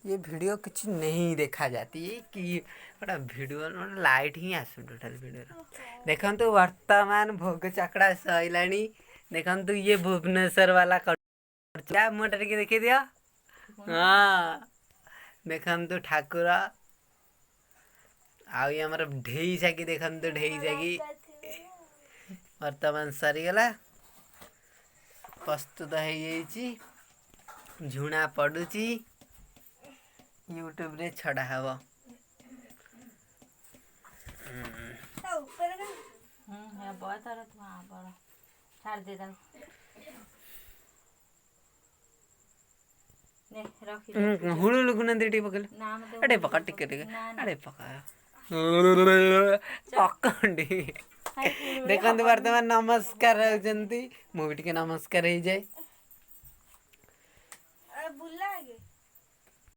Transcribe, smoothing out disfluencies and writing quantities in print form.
ଇଏ ଭିଡ଼ିଓ କିଛି ନେଇ ଦେଖାଯାତି କି ଗୋଟେ ଭିଡ଼ିଓ ଲାଇଟ୍ ହିଁ ଆସୁନି ଟୋଟାଲ୍ ଭିଡ଼ିଓର। ଦେଖନ୍ତୁ, ବର୍ତ୍ତମାନ ଭୋଗ ଚକଡ଼ା ସରିଲାଣି। ଦେଖନ୍ତୁ, ଇଏ ଭୁବନେଶ୍ୱର ବାଲା ମୁହଁଟା ଟିକେ ଦେଖେଇ ଦିଅ। ହଁ, ଦେଖନ୍ତୁ ଠାକୁର। ଆଉ ଇଏ ଆମର ଢେଇ ସାକି। ଦେଖନ୍ତୁ, ଢେଇ ସାକି ବର୍ତ୍ତମାନ ସରିଗଲା, ପ୍ରସ୍ତୁତ ହେଇଯାଇଛି, ଝୁଣା ପଡୁଛି, ୟୁଟ୍ୟୁବରେ ଛଡ଼ା ହବ। ତା ଉପରେ କାଇଁ? ହେବ ତାର ବଡ଼, ଛାଡ଼ିଦେ ତାକୁ, ନେ ରଖିଦେ। ହୁଳୁ ଲୁକୁନାହାନ୍ତି, ଟିକେ ପକେଇଲେ। ନା, ମତେ ଆରେ ପକା ଟିକେ ଟିକେ। ନା ନା। ଆରେ ପକା, ପକଣ୍ଡି। ଦେଖନ୍ତୁ, ବର୍ତ୍ତମାନ ନମସ୍କାର ହେଉଛନ୍ତି। ମୁଁ ବି ଟିକେ ନମସ୍କାର ହେଇଯାଏ।